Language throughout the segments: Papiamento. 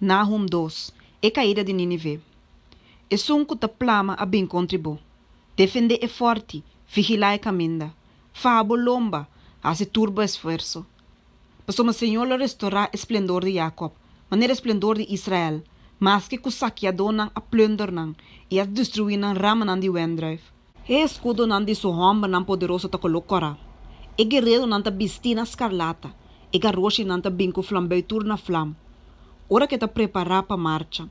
Nahum dos, E kaida di Nínive. Esun ku ta plama a bin kontra bo. Defendé e fòrti, vigilá e kaminda. Faha bo lomba, hasi tur bo esfuerso. Pasobra señor lo restorá e splendor di Jakòb, manera e splendor di Israel, maske ku sakiadónan a plùnder nan i a destruí nan ramanan di wendrùif. E eskudonan di su hòmbernan poderoso ta koló kòrá, e guereronan ta bistí na skarlata, e garoshinan ta bin ku flambeu tur na flam, ora ku e ta prepará pa marcha,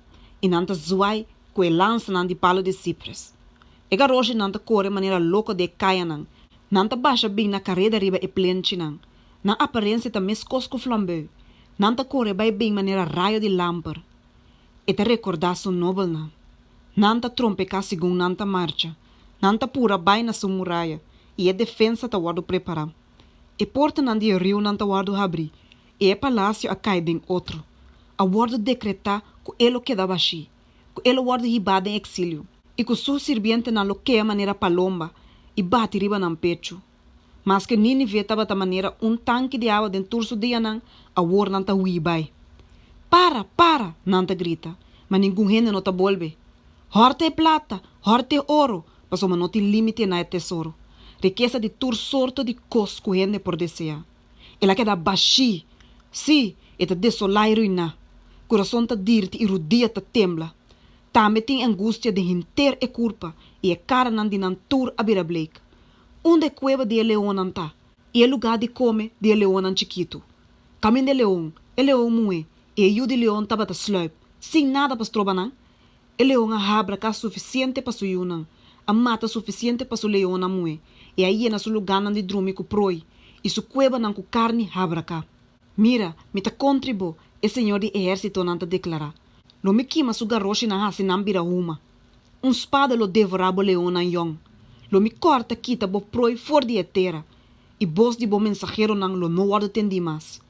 i nan ta zwai ku e lansanan di palu di sipres. E garoshinan ta kore manera loko den e kayanan, nan ta basha bin na kareda riba e plenchinan. Nan aparensia ta meskos ku flambeu, nan ta kore bai bin manera rayo di lamper. E ta rekordá su nobelnan. Nan ta trompeká segun nan ta marcha, nan ta pura bai na su muraya, i e defensa ta wòrdu prepará. E portanan di e riunan ta wòrdu habrí, i e palasio a kai den otro. A wòrdu dekretá ku e lo keda bashí, ku e lo wòrdu hibá den eksilio, i ku su sirbientenan lo kea manera palomba i bati riba nan pechu. Maske Nínive tabata manera un tanki di awa den tur su dianan, awor nan ta hui bai. Para! Para! nan ta grita, ma ningun hende no ta bolbe. Hòrta e plata! Hòrta e oro! Pasobra no tin límite na e tesoro, rikesa di tur sorto di kos ku hende por deseá. El a keda bashí! Sí, e ta desolá i ruiná. Kurason ta dirti i rudia ta tembla. Tambe tin angustia den henter e kurpa i e karanan di nan tur a bira bleik. Unda e kueba di e leonnan ta, i e lugá di kome di e leonnan chikitu? Kaminda e leon, e leon muhé i e yu di leon tabata sluip, sin nada pa stroba nan? E leon a habraká sufisiente pa su yunan, a mata sufisiente pa su leonnan muhé, i a yena su lugánan di drumi ku proi, i su kuebanan ku karni habraká. Mira, mi ta kontri bo, e Señor di ehérsitonan ta deklará. Lo mi kima su garoshinan hasi nan bira huma. Un spada lo devorá bo leonnan yòn. Lo mi kòrta kita bo proi for di e tera, i bos di bo mensaheronan lo no wòrdu tendí mas.